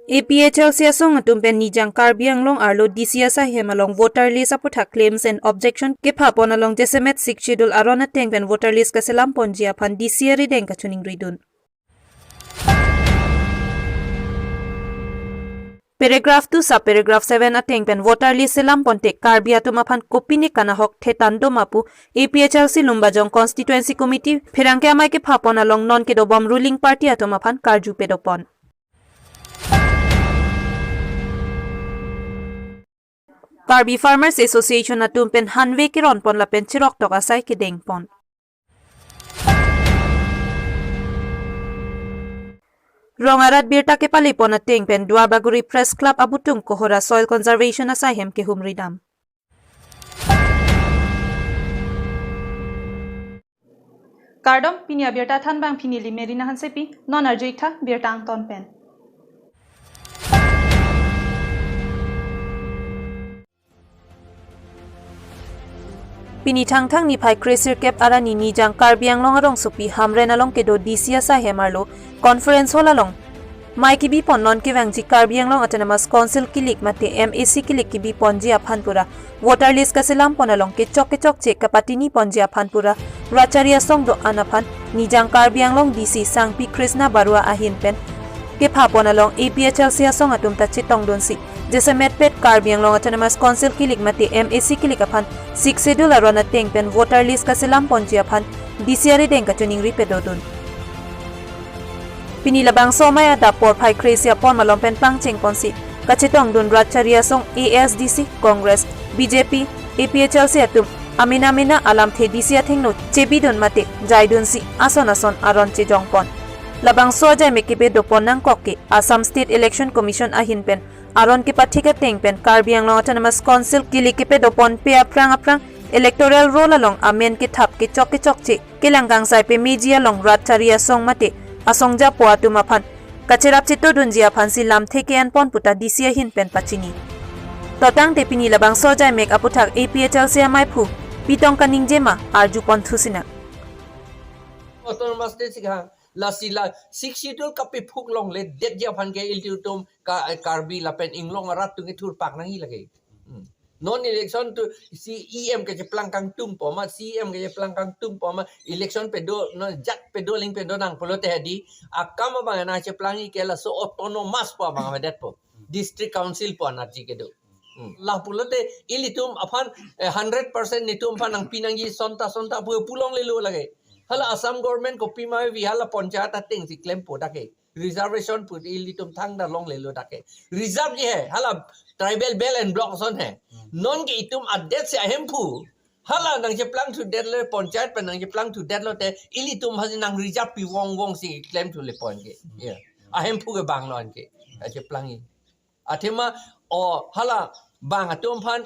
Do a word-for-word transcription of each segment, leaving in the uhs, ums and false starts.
A P H L C asong atum pen Nijang Karbi Anglong arlo D C asai hem along voter list aputhak claims and objection kephapon along jasemet Sixth Schedule aron ateng pen voter list kaselam ponji aphan D C arideng kachiningri dun. Paragraph two sub paragraph seven ateng pen voter list selam ponte Karbi atum aphan kopine kanahok thetan do ma pu A P H L C Lumbajong Constituency Committee pherangke amei kephapon along non kedobom ruling party atum aphan karju pedopon. Karbi Farmers Association atum pen hanve keron pon lapen chirok tok asai kedeng pon. Rong arat birta kepale pon ateng pen Duarbagori Press Club abutung Kohora Soil Conservation asai hem kehumri dam. Kardom, pini abirta thanbang pini li Merina Hansepi, non arju-ik tha birta angton pen. Pini Thangthang niphai kre sirkep arni Nijang Karbi Anglong arongsopi Hamren along kedo D C asai hem arlo conference hall along mei kebi pon non kevangji Karbi Anglong Autonomous Council kilik mate M A C kilik kebi ponji aphan pura voter list kaselam pon along kechok kechokche kapatini ponji aphan pura rachari asong do-an aphan Nijang Karbi Anglong D C Sangpi Krishna Barua ahin pen kephapon along A P H L C asong atum ta chetongdunsi jasemet pet Karbi Anglong Autonomous Council kilik mate M A C kilik aphan Sixth Schedule aron ateng pen voter list kaselam ponji aphan D C arideng kachiningri pedodun. Pini labangso amei adap porphai kre isi apor malom pen pangcheng ponsi kachetongdun rachari asong A S D C, Congress, B J P, A P H L C atum amena mena alamthe D C athengno chebidun mate jaidunsi ason ason aron chejong pon. Labangso ajaimek kepedopon nangkok ke Assam State Election Commission ahin pen aron kepathik ateng pen Karbi Anglong Autonomous Council kilik kepedoponpe aphrang aphrang electoral roll along amen kethap kechok kechokche kelang kangsai pemeji along rachari asong mate asong japo atum aphan kacherap chetodunji aphansi lamthe ke-en pon puta D C ahin pen pachini. Totangte pini labangso ajaimek aputhak A P H L C ameiphu pitong kaningje ma arju pon thusinang. Autonomous State si kehang, lasi la Sixth Schedule kapephuk longledetji aphan ke ilitum ka, Karbi lapen inglong arat atum kethurpak nangji lake. Hmm. Non election tu C E M kacheplang kangtung po ma, C E M kacheplang kangtung po ma, election pedo, non jat pedo ling pedo nang pulote hedi, akam abang nangcheplangji ke laso autonomous po abang avedetpo. District Council po anatji kedo. Hmm. La pulote ilitum aphan, eh, hundred percent netum aphan nangpi nangji sonta sonta pu pu longlelo lake. Hala Assam government kopima ave hala panchayat atengsi klempo dak ke. Reservation pu ilitum thangta longlelo dak ke. Reserve ji he, hala tribal belt and block ason he. Hmm. Non ke itum adetsi ahemphu. Hala nangcheplang thudetlo panchayat pen nangcheplang thudetlote ilitum aphansi nang reserve pi vong vongsi klemthu le pon ke. Hmm. Ya. Ahemphu ke banglo anke. Nangcheplangji. Athema o hala bang atum aphan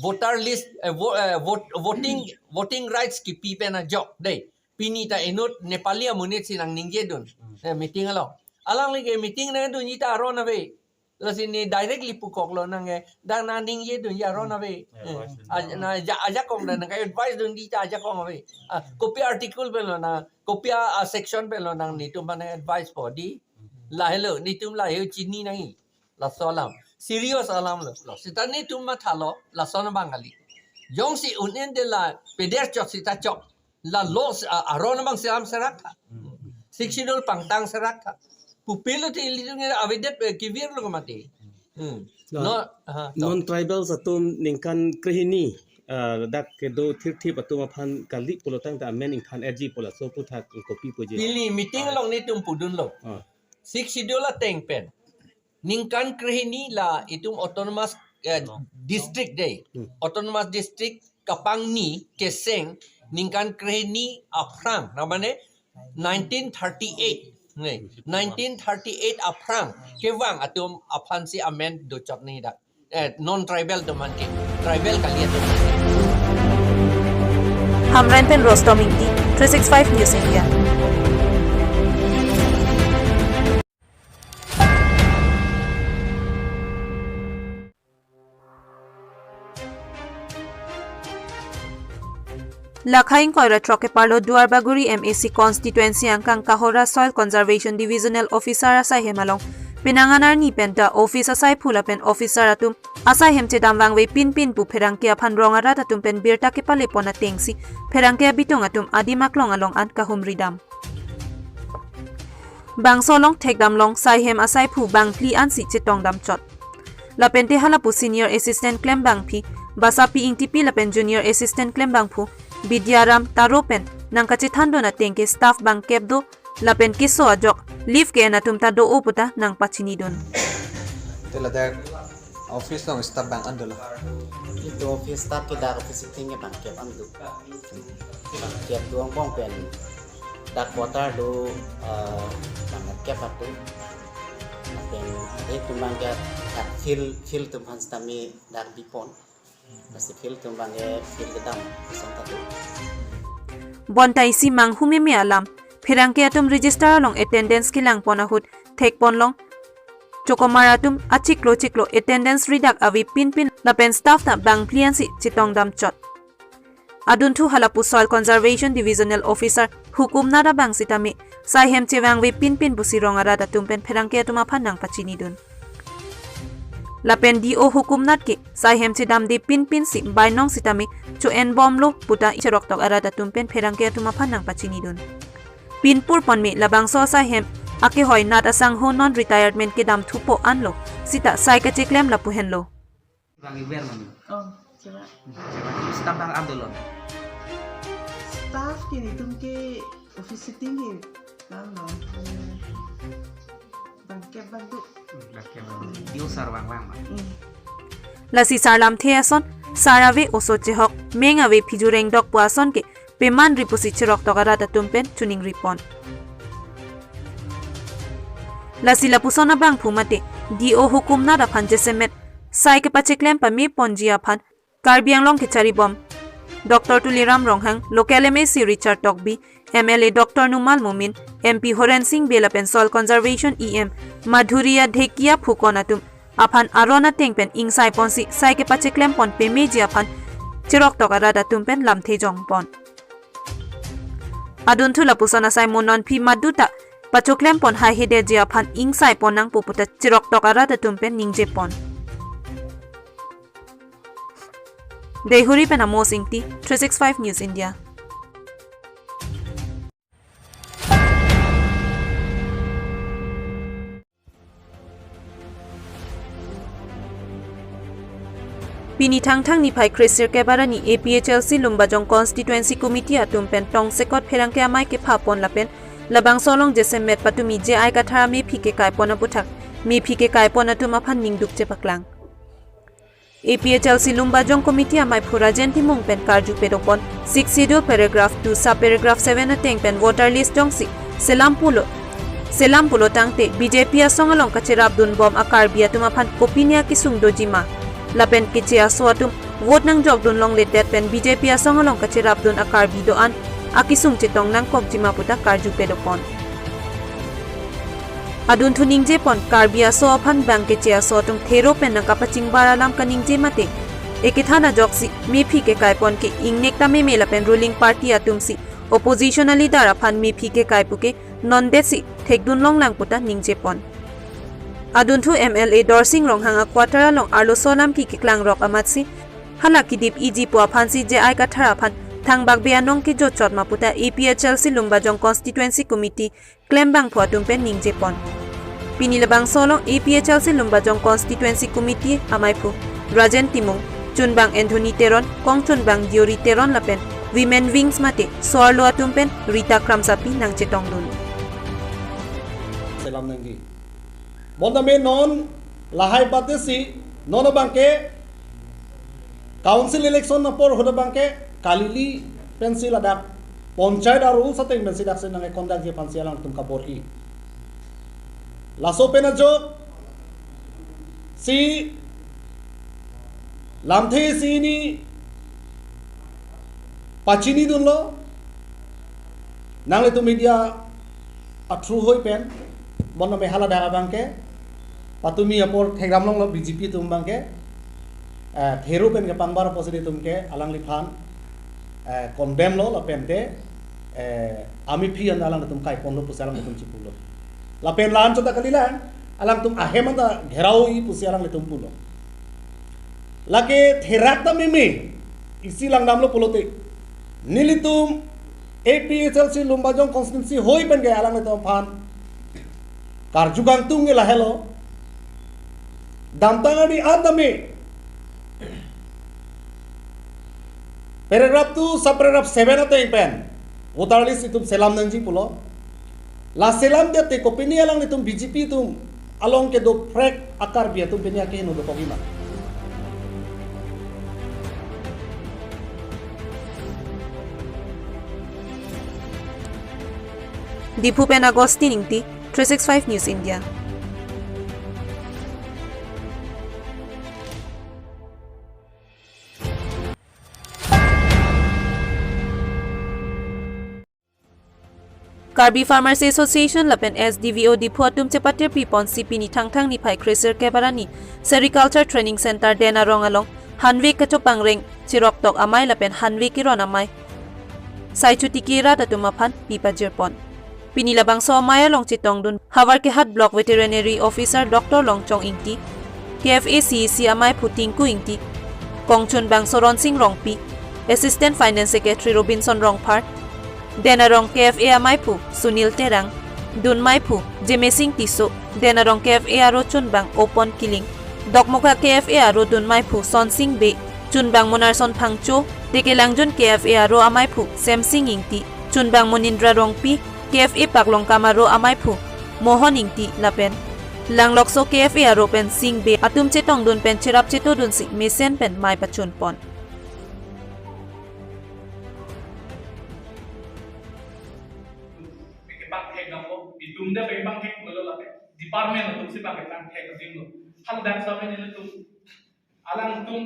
voter list, eh, vo-, eh, vote, voting, voting rights kipi pen ajok dei. Pini ta inut Nepali amonit si nangningjedun. Hmm. Eh, meeting along. Alangli ke meeting nangdunji ta aron ave. Lasi ne directly pukoklo nang ke, dak nangningjedunji aron ave. Hmm. Eh, advice dun. Aj-, na aja-, ajakong ta nang advice dunji ta ajakong ave. Ah, kopi article pen lo nang, kopi a, a section pen lo nang netum aphan advice po dei. Hmm. Lahelo, netum lahelo chini nangji. Laso alam. Serious alam lo. Lo. Seta netum mathalo, lason abang kali. Jongsi un-en de la peder chok seta chok. La lo, a, aron abang selam serak tha. Hmm. Sixth Schedule pangtang serak tha. Pupilo te ilitum ke avedet, eh, kevirlo ke mati. Hmm. La, no, aha, to. Non-tribals atum ningkan krehini, ah, dak kedo thirthip atum aphan kali pulotangte amen ingthan-etji pu laso aputhak kopi puji. Pini meeting along netum pudunlo. Ah. Sixth Schedule ateng pen. Ningkan krehini la itum autonomous, eh, district dei. Hmm. Autonomous district kapangni keseng ningkan krehini aphrang, na mane nineteen thirty-eight. Ne, nineteen thirty-eight aphrang kevang atum aphansi amen dochot nangji dak. Eh, non-tribal atum aphan ke, tribal kali atum aphan ke. Hamren pen Rostom Ingti, three six five News India. Lakha ingkoi ra throk keparlo Duarbagori M A C constituency angkang Kohora Soil Conservation Divisional Officer asai hem along Penang an arni pen ta office asaiphu lapen officer atum asaihem chedam vangve pinpin pu pherangke aphan rong arat atum pen birta kepale pon atengsi pherangke abitung atum adim aklong along an kahumri dam. Bangso along thekdam long saihem asaiphu bangphli ansi chetong damchot. Lapen te halapu senior assistant klembangpi Basapi Ingtipi lapen junior assistant klembangphu Bidyaram Taro pen nangkachethandun atengke staff bangkep do lapen keso ajok leave ke-en atum ta do-o puta nangpachinidun. Te ladak office along staff bang an dolo. Itum office staff ke dak office sitting ke bangkep an do. Bangkep do angbong pen dak quarter do, eh, bangkep atum. Lapen itum bangkep dak field, field atum aphan sitame dak bipon. Lasi field atum bangke field kedam kosong ta do. Bonta isi manghumeme alam pherangke atum register along attendance kelang pon ahut thek pon long. Chokomar atum achiklo chiklo attendance ridak ave pinpin lapen staff ta bangphli ansi chetong damchot. Adunthu halapu Soil Conservation Divisional Officer Hukumnat abang sitame saihem chevangve pinpin pusi rong arat atum pen pherangke atum aphan nangpachinidun. Lapen D O Hukumnat ke saihem chedamde pinpin si bainong sitame cho-en bomlo puta cheroktok arat atum pen pherangke atum aphan nangpachinidun. Pinpur ponme labangso asaihem akehoi Nat Asangho non retirement kedam thupo anlo sita sai kacheklem lapu henlo. Bang iber mami. Oh, coba. Staff bang an dolo. Staff ke netum ke office sitting ke bang no. Eh, bangkep bang do. Bangkep bang. Yo sar bang bang bang. Hmm. Lasi sarlamthe ason, sar ave oso chehok, meng ave phijureng dok pu ason ke pemanri pusi cheroktok arat atum pen choningri pon. Lasi lapuson abangphu mate D O Hukumnat aphan jasemet sai kepacheklem pame ponji aphan Karbi Anglong kecharibom Doctor Tuliram Ronghang, local M A C Richard Tokbi, M L A Doctor Numal Momin, M P Horen Sing Bey lapen Soil Conservation E M Madhurya Dhekia Phukon atum aphan aron ateng pen ingsai ponsi sai kepacheklem pon pemeji aphan cheroktok arat atum pen lamthe jong pon. Adunthu lapuson asai mo non phi maduta pachoklem pon haihedetji aphan ingsai pon nangpo puta cheroktok arat atum pen ningje pon. Deihori pen Amos Ingti, three six five News India. Pini Thangthang niphai kresirkep arni A P H L C Lumbajong Constituency Committee atum pen tongsekot pherangke amei kepha pon lapen labangso along jasemet patumi J I Kathar amephi kekai pon aputhak mephi kekai pon atum aphan ningduk chepaklang. A P H L C Lumbajong Committee ameiphu Rajen Timung pen karju pedo pon Sixth Schedule paragraph two sub paragraph seven ateng pen voter list jongsi selam pulo, selam pulo tangte B J P asong along kacherapdun bom a-Karbi atum aphan kopine akesung dojima lapen keche aso atum vote nangjokdun longledet pen B J P asong along kacherapdun a-Karbi do-an akesung chetong nangkokjima puta karju pedo pon. Adunthu ningje pon Karbi aso aphan bang keche aso atum thero pen nangkapachingbar alam kaningje mate ekethan ajoksi mephi kekai pon ke ingnek ta meme lapen ruling party atum si opposition a-leader aphan mephi kekai puke nondet si thekdun longlang puta ningje pon. Adunthu M L A Dorsing Ronghang a-quarter along arloso alam ke keklang rok amatsi hala kedip iji pu aphansi J I Kathar aphan thangbak be anong kejotchot ma puta A P H L C Lumbajong Constituency Committee klembangphu atum pen ningje pon. Pini labangso along A P H L C Lumbajong Constituency Committee ameiphu Rajen Timung, chunbang Anthony Teron, kongchunbang Diori Teron lapen Women Wings mate so-arlo atum pen Rita Kramsapi nangchetongdun. Selam nangji. Bonta me non lahai patesi non abangke council election apor ahut abangke kalili pensi ladak panchayat a-rules ateng pensi daksi nang-e-conduct ji aphansi alangtum kaborhi. Laso pen ajoksi lamthe isi hini pachinidunlo. Nanglitum media a-through hoi pen, bonta me haladak abangke patumi apor thekdam longlo B J P atum abangke, eh, thero pen kepangbar apotsi itum ke alangliphan, eh, condemn lo lapen te, eh, amephi an alangtum kaiponlo pusi alangtum chipulo. Lapen la-an chot ta kalilang, alangtum ahem anta gherao-i pusi alanglitum pulo. Lake therak ta meme isi langdamlo pulote, nelitum A P H L C Lumbajong constituency hoi pen ke alanglitum aphan karju kangtung ke lahelo. Damtang ani an tame paragraph two, subparagraph seven ateng pen voter list itum selam nangji pulo. La selamdet te kopine alanglitum B J P atum along kedo phrek a-Karbi atum pine akeheno dokok ima. Diphu pen Augustine Ingti, three six five News India. Karbi Farmers Association lapen S D V O Diphu atum chepatir piponsi pini Thangthang niphai kre-sirkep arni Sericulture Training Center Den Arong along hanve kachopangreng chiroktok amei lapen hanve keron amei sai chotiki rat atum aphan pi pajirpon. Pini labangso amei along chetongdun Havarkehat Block Veterinary Officer Doctor Longchong Ingti, K F A C E C ameiphu Tinku Ingti, kongchunbangso Ronsing Rongpi, Assistant Finance Secretary Robinson Rongphar, Den Arong K F A ameiphu Sunil Terang, dunmeiphu Jemesing Tisso, Den Arong K F A aro chunbang Opon Killing, Dokmoka K F A aro dunmeiphu Sonsing Bey, chunbang Monarson Phangcho, Tekelangjun K F A aro ameiphu Semsing Ingti, chunbang Monindra Rongpi, K F A Paklongkam aro ameiphu Mohon Ingti lapen Langlokso K F A aro pen Sing Bey atum chetongdun pen cherap chetodunsi mesen pen mei pachunpon. Pekepangthek damlo, itum de pekepangthek damlo lapen department atum si pekepangthek damlo. Hal dak sampai nelitum alangtum,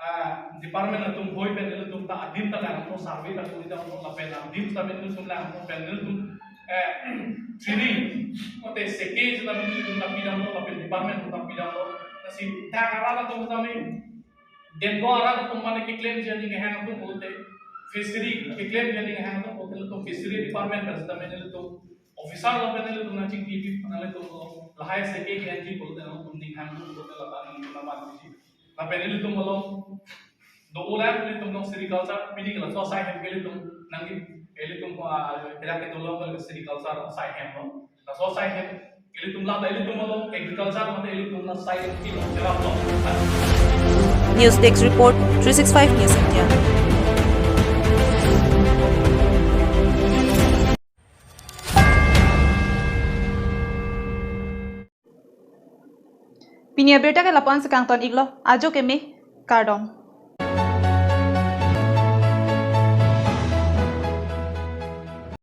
ah, department atum hoi pen nelitum ta adim ta langpo, survey ta kuri dampo, lapen adim ta nelitum langpo pen nelitum, eh, training, ote seke seta nelitum ta pi dampo, lapen department ta pi dampo. Lasi ta arat atum ta me den ko arat atum mane keklemji aning hang atum pulote, fishery keklemji aning hang atum pulote, nelitum fishery department pen seta me nelitum officer lapen nelitum nangchingki pi, nelitum lahai seke kenji pulote nelitum ning hang atum pulote lata nelitum naman ji. Lapen nelitum along do-o lang nelitum along sericulture, pini ke laso asai hem ke nelitum nangji, nelitum, ah, pira ke dolong ke sericulture asai hem lo. Laso asai hem ke nelitum lata nelitum along agriculture mate nelitum asai hem ke nelitum cherap lo. News Desk Report, three six five News India. Pini abirta ke lapu-an si kangton-iklo, ajo keme, kardom.